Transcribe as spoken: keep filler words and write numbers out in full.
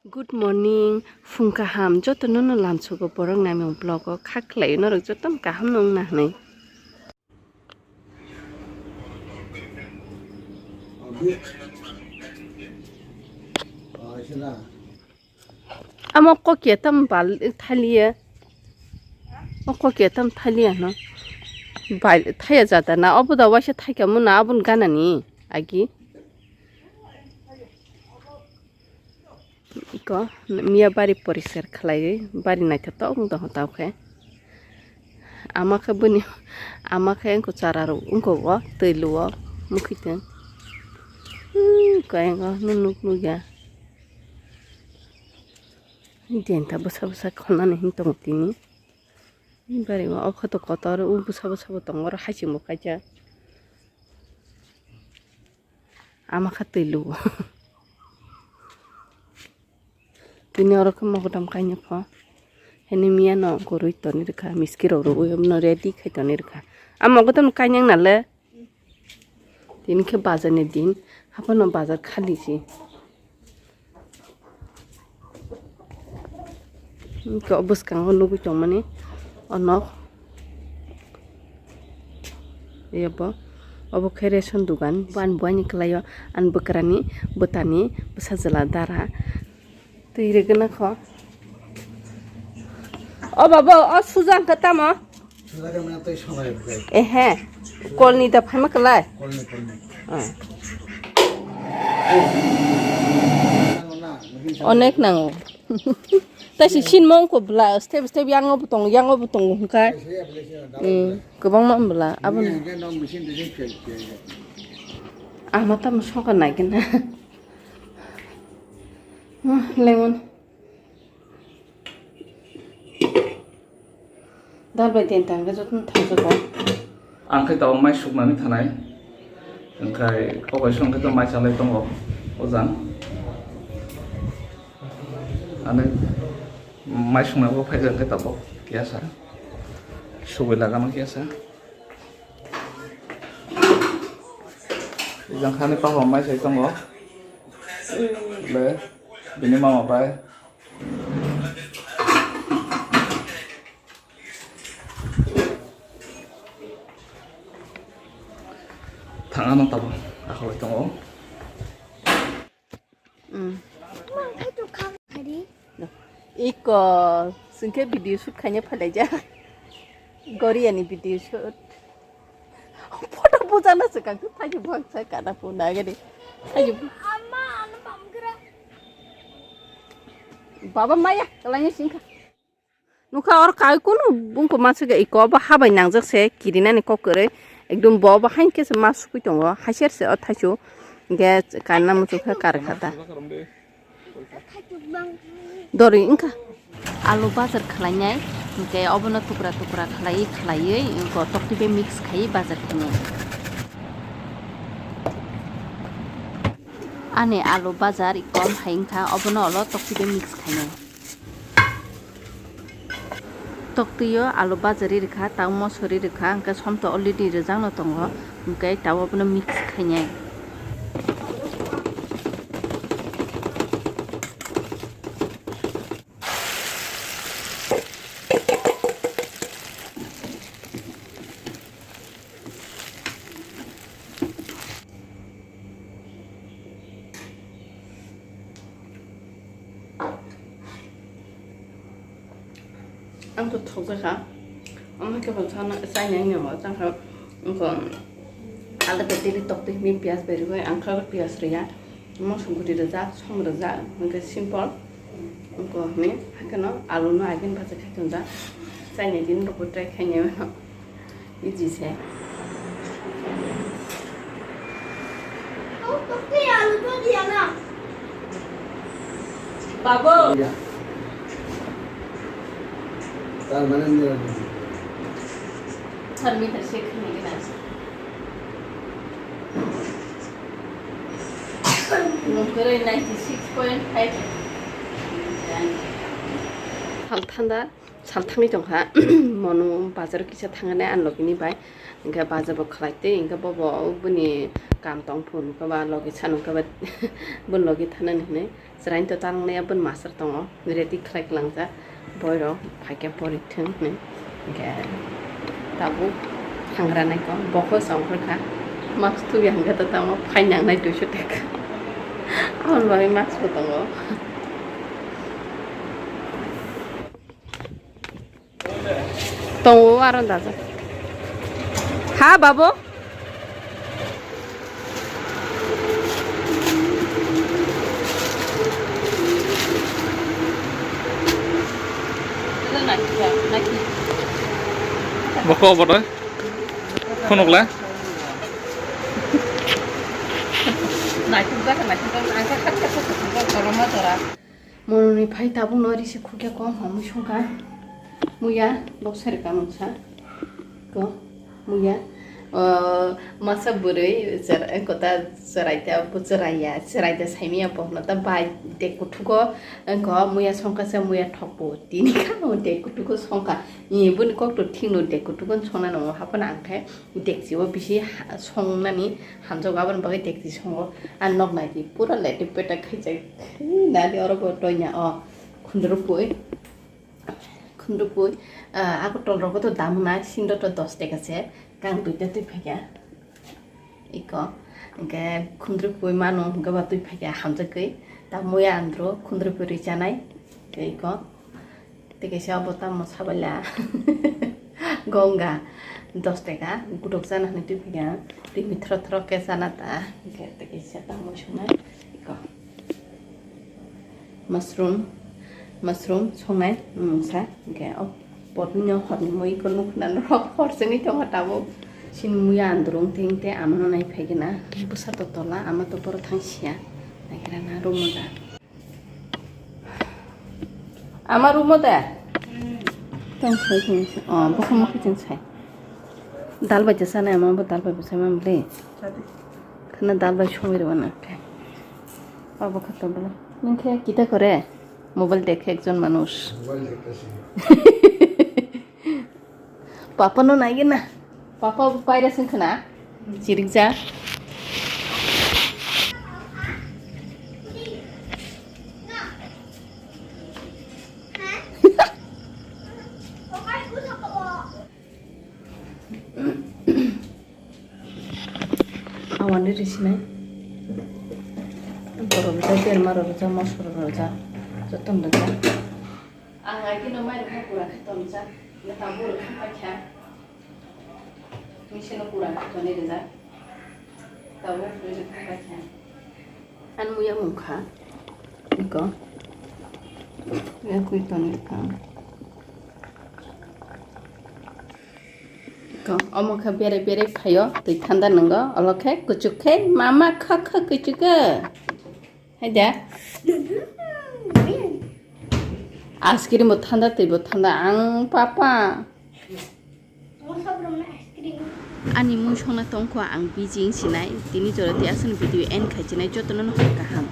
Good morning, phung kaham joto nono lamsogo borok naimung vlog o kha khlai norok joto no kaham no wngna hinwi. Amo kokya tam bal thaliya. O kokya tam thaliya no. Bal thaya jata na obo da waisa thaika muna abun ganani agi. Iko miya bari poriskar khlaiwi bari naithotok wng tongkha tao khe. Ama khe bini ama khe wngkha chara rok wngkha o twi luo mukhitwng. Kayang o nuk nukya. Denta bwsa bwsa khonani hin tongo tini. Bari o kho to kotor o bwsa bwsa bo tongo oro haching bo kaijak. Ama kha twi lugo. Tini oro khe mogodam kainwi pho. Hini miya no gurui toni rwkha, miski rok rwui no ready khai toni rwkha. A mogodam kainwi wng nale. Tini khe bazar ni din, haphano bazar khali se. Hwnkhe o bwskango nugui tongmani o nok. Ebo, obo khe ration dogan. Bo ani buini kwlaio, ani bwkrani, bwtani, bwsajwla dara. Twi rwgwna kho. O baba, o suja wngkha tamo? Suja khe mane twi sonai rwgwi. Ehe. Kolni da phaima kwlai? Kolni, kolni. Ah. Onek nango. Tasi sinmong ko bla, step step yango bo tongo, yango bo tongo hwnkhai. Mm, kwbangma bla, aboni. Ama tamo soka naikhe na. Ah, lemon. Dal bai den tangkhe jotono thangjago. Ang khe tabuk mai suknani thanai. Wngkhai o kaisa wngkhe to mai chalai tongo o jang. Ani mai suknai bo phaikha wngkhe tabuk kiyasa. Sugui lagano kiyasa. Jang khani pahor mai sai tongo. Le bini mama bai. Thangano tabuk akhoi tongo. Mm. Iko, singke video shoot khaina phalaijak. Goriani video shoot. Photo bujana se kang tu thaji buang sa kana pu na gani. Thaji bu- Amma, ano pamkra. Baba maya, kalanya singka. Nukha or kai kunu bungko masuk iko ba habai nangjak se kirinani kok kwrwi. Ekdom bo ba hain khe se ma sukui tongo. Haiser se o thaisu. Ge kanna muchuk khe kar khata. Dori wngkha. Alu bazar khlainai, hwnkhe obono tukra tukra khlaiwi khlaiwi wngkha tokti bai mix khaiwi bazar khainai. Ani alu bazar kom hai wngkha, obono olo tokti bai mix khainai. Toktwio alu bazar ri rwkha, tamo mosori rwkha, hwnkhe somto already rwjakno tongo, hwnkhe tabuk abono mix khainai. Ang to thokjakha. Omo khe bo chana, chaina wngya bo chakha. Wngkha alada tiri tokti hwnwi piyaj bai rwui, ang khe piyaj rwya. Moso guri rwjak, som rwjak, hwnkhe simple. Wngkha hwnwi, haikhe no alu no agin bacha khai tonjak. Chaina din rok bo try khainai mano. Easy se. Babu. Tar mane nira. Sir, meter check khainai gana. Nung kwrwi ninety six point five. Sal thanda. Sal thangwi tongkha, mono bazar kisa thangnai ani logini bai, hwnkhe bazar bo khlai twi, hwnkhe bobo bini kam tong phuru nukha ba logi sa nukha ba, bo logi thanani hinwi Chwraino to tangnai aboni master tongo, ready khlai klangjak, boirok phaikhe pori thung hinwi. Hinkhe tabuk thangra naikho, bokho songkha, mask thubi hwnkhe to tamo fine nangnai duiso taka. Aboni bagwi mask bo tongo. Tongo aro dajak. Ha, babu? Bokho obo de? Phunukla? Naithok jak, naithok jak, ang khe khat khat khat khat khat koloma jora. Mononi phai tabukno risi khukya kom hamwi songkha. Muya bok sari kamungsa. Ko muya, o, masa bwrwi chwra-, kota chwraida, bo chwraiya, chwraida saimanya bohno ta bai de kuthuko, ko muya songkha se muya thokbo. Tini kha o de kuthuko songkha. Ni boni kokto thikno de kuthuko songna nango, haphano ang khe dekchi o bisi ha-, songnani hamjago, aboni bagwi dekchi songo. Ang nok naidi pura letek petek khaijak. Nani oro bo toina o khundrupui, khundrupui, ah, ako tolrogo to dam na, sindo to dos teka se, kang duita twi phaikha. Iko, hwnkhe khundrupui mano hwnkhe ba twi phaikha hamjagwi. Ta muya andro khundrupui rwi chanai, hwnkhe iko. Tei kaisa obo tamo sabaila gonga dos teka gutok chana hinwi twi phaikha, twi mithro thro khe chana ta, hwnkhe tei kaisa tamo swngnai iko mushroom, mushroom songnai mungsa, hwnkhe o potni horni mui iko nukna norok hor chengwi tongo tabuk. Chini muya andrung tei tei amano nai phaikhe na bwsa to tola ama to boro thang siya naikhe na room o da. Ama room o de? Tong sai tong sai. Oh, bokha mokha chwng sai. Dal bai jasa nai ama bo dal bai bwsai mam le. Khana dal bai songwi rw na khe. Abo kha to bwla. Nung khe kita kore? Mobile dekhe ekjon manush. Papa no nai na. Papa virus wngkha na. Chirikja. Awani risinai. Borok rijak, derma rok rijak, mosok rok rijak, joto no rijak. Ang agini mairok no pura khe tonjak, neta buru khe paikha. Misi no pura khe tonwi rijak. Tabuk rijak khe paikha. Ani muya mungkha. Iko. Yakwi tonwi kha. Iko. Omo khe bere bere phaio. Twi thanda nwngo. Olo khe kuchuk khe mama kha kha kuchuk khe. Hai da. Ice cream bo thanda, twi bo thanda. Ang papa. Ani mui songna tongkho ang busy wng sinai. Tini jora tei aswkni video end khai chinai, jotono no hor kaham.